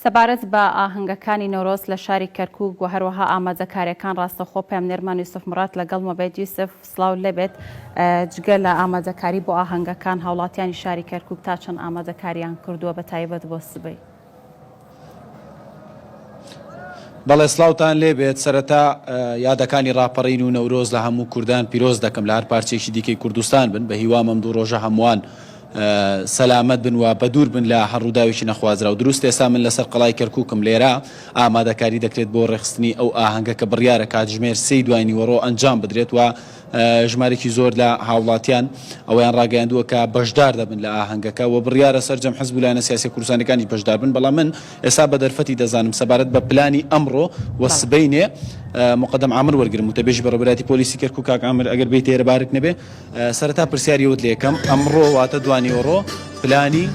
سەبارەت بە ئاهەنگەکانی نەورۆز لە شاری کەرکوک و هەروەها ئامادەکاریەکان ڕاستەوخۆ پەیامنێرمان یوسف موراد لەگەڵمە بێت یوسف سڵاو لێبێت جگە لە ئامادەکاری بۆ ئاهەنگەکان هاوڵاتیانی شاری کەرکوک تا چەند ئامادەکاریان کردووە بە تایبەت بۆ سبەی؟ بەڵێ سڵاوتان لێبێت سەرەتا یادەکانی ڕاپەڕین و نەورۆز لە هەموو کوردان پیرۆز دەکەم لە هەر پارچەیەکی دیکەی کوردستان بن بە هیوام ئەم دوو ڕۆژە هەمووان سەلامەت بن و بەدوور بن لە هەر ڕووداوێکی نەخوازراو. دروست ئێستا من لەسەر قەڵای کەرکووکم، لێرە ئامادەکاری دەکرێت بۆ ڕێکخستنی ئەو ئاهەنگە کە بڕیارە کاتژمێر سێی دوای نیوەڕۆ ئەنجام بدرێت و ژمارێکی زۆر لە هاوڵاتیان ئەوەیان ڕاگەیاندووە کە بەشدار دەبن لە ئاهەنگەکە و بڕیارە سەرجەم حزب و لایەنە سیاسیە کوردستانیەکانیش بەشدار بن، بەڵام من ئێستا بە دەرفەتی دەزانم سەبارەت بە پلانی ئەمڕۆ و سبەینێ موقەدەم عامر وەرگرم وتەبێژی بەڕێوەبەرایەتی پۆلیسی کەرکووک کاک عامر ئەگەر بێیتە ئێرە بارک نەبێ. سەرەتا پرسیاری ئەوت لێکەم ئەمڕۆ واتە دوانیوەڕۆ پلانی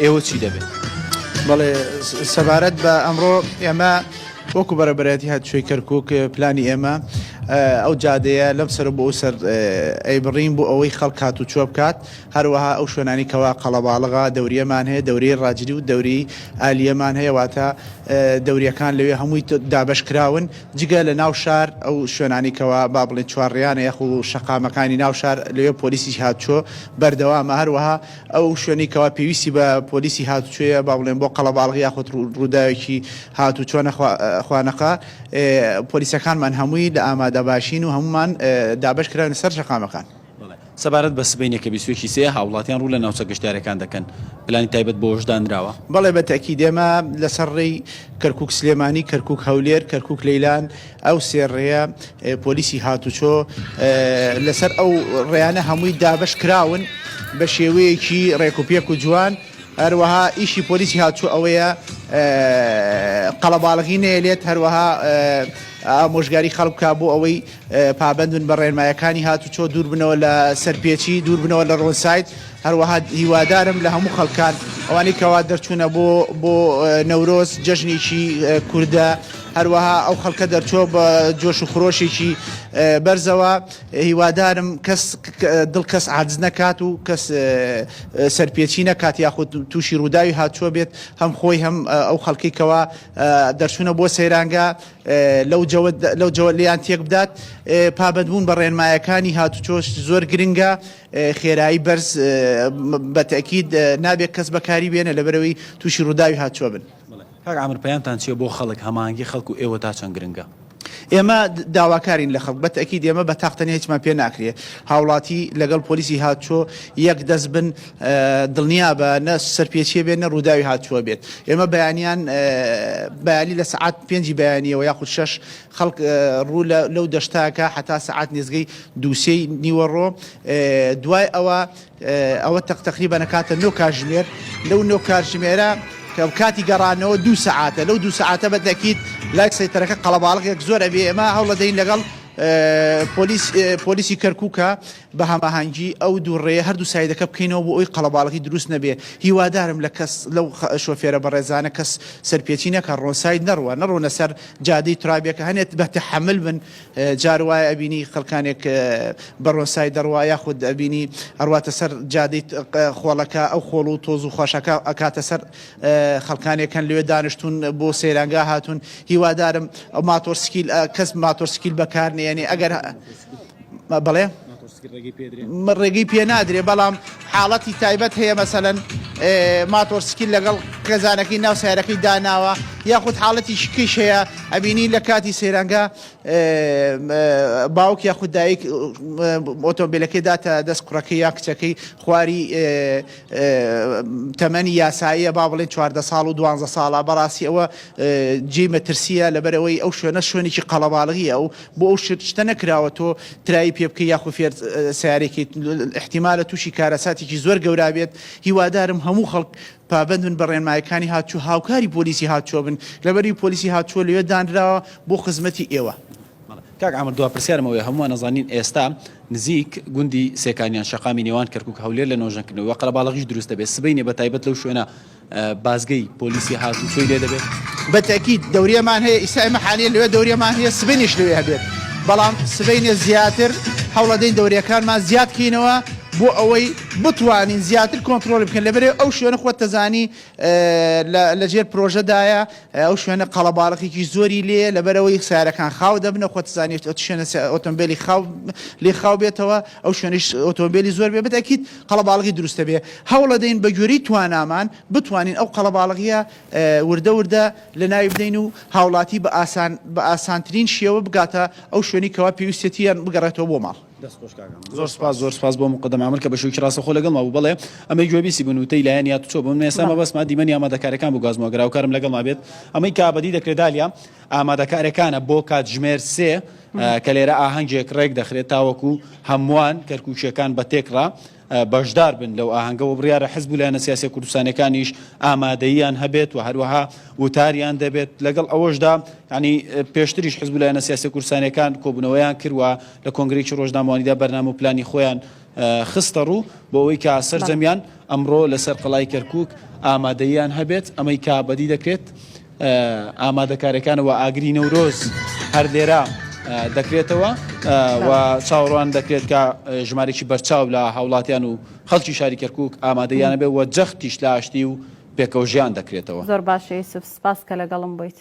ئێوە چی دەبێت؟ بەڵێ سەبارەت بە ئەمڕۆ ئێمە وەکو بەڕێوەبەرایەتی هاتوچۆی کەرکک پلانی ئێمە ئەو جادەیە لەم سەر بۆ ئەو سەر ئەیبڕین بۆ ئەوەی خەڵک هاتوچۆ بکات هەروەها ئەو شوێنانی کەوا قەڵەباڵغە دەوریەمان هەیە دەوری ڕاجری و دەوری ئالیەمان هەیە واتە دەوریەکان لەوێ هەمووی دابەش کراون جگە لە ناو شار ئەو شوێنانەی کەوا با بڵێین چوارڕیانە یاخو شەقامەکانی ناو شار لەوێ پۆلیسی هاتوچۆ بەردەوامە هەروەها ئەو شوێنەی کەوا پێویستی بە پۆلیسی هاتوچۆیە با بڵێن بۆ قەڵەباڵغی یاخود ڕووداوێکی هاتوچۆ نەخوانەقە پۆلیسەکانمان هەمووی لە ئامادەباشین و هەموومان دابەش کراوین سەر شەقامەکان. سەبارەت بە سبەینێ کە 21 ی سێ هاوڵاتیان ڕوو لە ناوچە گەشتیارەکان دەکەن، پلانی تایبەت بۆ ئەوەش دانراوە؟ بەڵێ بە تەئکید ئێمە لەسەر ڕێی کەرکوک سلێمانی، کەرکوک هەولێر، کەرکوک لەیلان ئەو سێ ڕێیە پۆلیسی هاتوچۆ لەسەر ئەو ڕێیانە هەمووی دابەش کراون بە شێوەیەکی ڕێکوپێک و جوان، هەروەها ئیشی پۆلیسی هاتوچۆ ئەوەیە قەڵەباڵغی نەیەلێت، هەروەها ئامۆژگاری خەڵک بکات بۆ ئەوەی پابەند بن بە ڕێنمایەکانی هاتوچۆ، دووربنەوە لە سەرپێچی، دووربنەوە لە ڕۆنساید، هەروەها هیوادارم لە هەموو خەڵکان ئەوانەی کەوا دەرچوونە بۆ بۆ نەورۆز جەژنێکی کوردە، هەروەها ئەو خەڵکە دەرچووە بە جۆش و خرۆشێکی بەرزەوە، هیوادارم کەس دڵ کەس عاجز نەکات و کەس سەرپێچی نەکات یاخود تووشی ڕووداوی هاتوچۆ بێت، هەم خۆی هەم ئەو خەڵکەی کەوا دەرچوونە بۆ سەیرانگا. لەو جەوە لەو جەوە لێیان تێک بدات پابەندبوون بە ڕێنمایەکانی هاتوچۆش زۆر گرنگە خێرایی بەرز بە تەئکید نابێت کەس بەکاری بێنە لەبەرەوەی تووشی ڕووداوی هاتوچۆ بن. کاک عامر پەیامتان چیە بۆ خەڵک هەماهەنگی خەڵک و ئێوە تا چەند گرنگە؟ ئێمە داواکارین لە خەڵک بە تەئکید ئێمە بە تاق تەنیا هیچمان پێ ناکرێ هاوڵاتی لەگەڵ پۆلیسی هاتوچۆ یەک دەست بن دڵنیابە نە سەرپێچیە بێت نە ڕووداوی هاتووە بێت ئێمە بەیانیان بەیانی لە سەعات پێنجی بەیانیەوە یاخود شەش خەڵک ڕوو لەو دەشتاکە حتا سەعات نێزگەی دووسێی نیوەڕۆ دوای ئەوە ئەوە تەق تقریبا ئەکاتە نۆ کاژمێر لەو نۆ کاتژمێرە کە کاتی گەڕانەوە دوو سەعاتە لەو دوو سەعاتە بە تەکید لای سەیتەرەکە قەڵەباڵغێک زۆر ئەبێ ئێمە هەوڵەدەین لەگەڵ پۆلیس پۆلیسی کەرکووکە بە هەماهەنگی ئەو دوو ڕێیە هەردوو سایدەکە بکەینەوە بۆ ئەوەی قەڵەباڵغی دروست نەبێ هیوادارم لە کەس لەو شۆفێرە بەڕێزانە کەس سەرپێچی نەکا ڕۆنساید نەڕوا نەڕۆنە سەر جادەی ترابێکە هەنێت بە تەحەمل بن جار وایە ئەبینی خەڵکانێک بە ڕۆنساید دەڕوا یاخود ئەبینی ئەڕواتە سەر جادەی خۆڵەکە ئەو خۆڵ و تۆز و خۆشەکە ئەکاتە سەر خەڵکانێک هەن لەوێ دانیشتوون بۆ سەیرانگا هاتوون هیوادارم ئەو ماتۆرسکیل کەس ماتۆرسکیل بەکار نێنێ ئەگەر بەڵێ ڕێگەی پێ نادرێ بەڵام حاڵەتی تایبەت هەیە مەسەلەن ماتۆرسکیل لەگەڵ خێزانەکەی ناو سیارەکەی داناوە یاخود حاڵەتی شکیش هەیە ئەبینی لە کاتی سەیرانگا باوک یاخود دایک ئۆتۆمبیلەکەی داتە دەست کوڕەکەی یا کچەکەی خواری تەمەنی یاساییە با بڵێن 14 ساڵ و 12 ساڵە بەڕاستی ئەوە جێی مەترسیە لەبەرئەوەی ئەو شوێنە شوێنێکی قەڵەباڵغیە ئەو بۆ ئەو شتە نەکراوە تۆ ترایی پێ بکەی یاخو فێر سەیارەی ئیحتیمالە تووشی کارەساتێکی زۆر گەورا بێت هیوادارم هەموو خەڵک پابەند بن بە ڕێنمایەکانی هاتوچۆ هاوکاری پۆلیسی هاتوچۆ بن لەبەری پۆلیسی هاتوچۆ لەوێ دانراوە بۆ خزمەتی ئێوە. کاک عامر دوا پرسیارم ئەوەیە هەمووان ئەزانین ئێستا نزیک گوندی سێکانیان شەقامی نێوان کەرکوک هەولێر لە نۆژەنکردنەوە قەرەباڵغیش دروست دەبێت سبەینێ بە تایبەت لەو شوێنە بازگەی پۆلیسی هاتوچۆی لێ دەبێت؟ بە تەئکید دەوریەمان هەیە ئیستا ئێمە حالیەن لەوێ دەوریەمان هەیە سبەینێش لەوێ هەبێت بەڵام سبەینێ زیاتر هەوڵەدەین دەوریەکانمان زیاد کەینەوە. بۆ ئەوەی بتوانین زیاتر کۆنترۆڵی بکەین لەبەرئەوەی ئەو شوێنە خۆت دەزانی لە ژێر پرۆژەدایە ئەو شوێنە قەڵەباڵغێکی زۆری لێیە لەبەرئەوەی سەیارەکان خاو دەبنەوە خۆت دەزانی ئەو شوێنە ئۆتۆمبێلی خاو لێ خاو بێتەوە ئەو شوێنەش ئۆتۆمبێلی زۆر بێ بەتەکید قەڵەباڵغی دروست دەبێ هەوڵەدەین بە گوێرەی توانامان بتوانین ئەو قەڵەباڵغیە وردە وردە لەناوی بدەین و هاوڵاتی بە ئاسان بە ئاسانترین شێوە بگاتە ئەو شوێنەی کەوا پێویستیەتی یان بگەڕێتەوە بۆ ماڵ. دەست خۆش کاک ئامل. زۆر سوپاس زۆر سوپاس بۆ مقدم عامر کە بە شێوەیەکی ڕاستەوخۆ لەگەڵما بوو بەڵێ ئەمەی گوێبیسی بوون وتەی لایەن یاد چۆ بوون من ئێستا مەبەستمە دیمەنی ئامادەکاریەکان بگوازمەوە گەر هاوکارم لەگەڵما بێت ئەمەی کە بەدی دەکرێت دالیا ئامادەکارەکانە بۆ کاتژمێر سێ کە لێرە ئاهەنگێک ڕێک دەخرێت تاوەکو هەمووان کەرکوکیەکان بە تێکڕا بەشدار بن لەو ئاهەنگە و بڕیارە حزب و لایەنە سیاسیە کوردستانیەکانیش ئامادەییان هەبێت و هەروەها وتاریان دەبێت لەگەڵ ئەوەشدا ینی پێشتریش حزب و لایەنە سیاسیە کوردستانیەکان کۆبوونەوەیان کرد و لە کۆنگرێکی ڕۆژنامەوانیدا بەرنامە و پلانی خۆیان خستە ڕوو بۆ ئەوەی کە سەرجەمیان ئەمڕۆ لەسەر قەڵای کەرکوک ئامادەییان هەبێت ئەمەی کە بەدی دەکرێت ئامادەکاریەکانەوە ئاگری نەورۆز هەر لێرە دەکرێتەوە و چاوەڕوان دەکرێت کە ژمارێکی بەرچاو لە هاوڵاتیان و خەڵکی شاری کەرکک ئامادەیانە بێ و جەختیش لە ئاشتی و پێکەوە ژیان دەکرێتەوە. زۆر باشە یوسف سپاس کە لەگەڵم بوویت.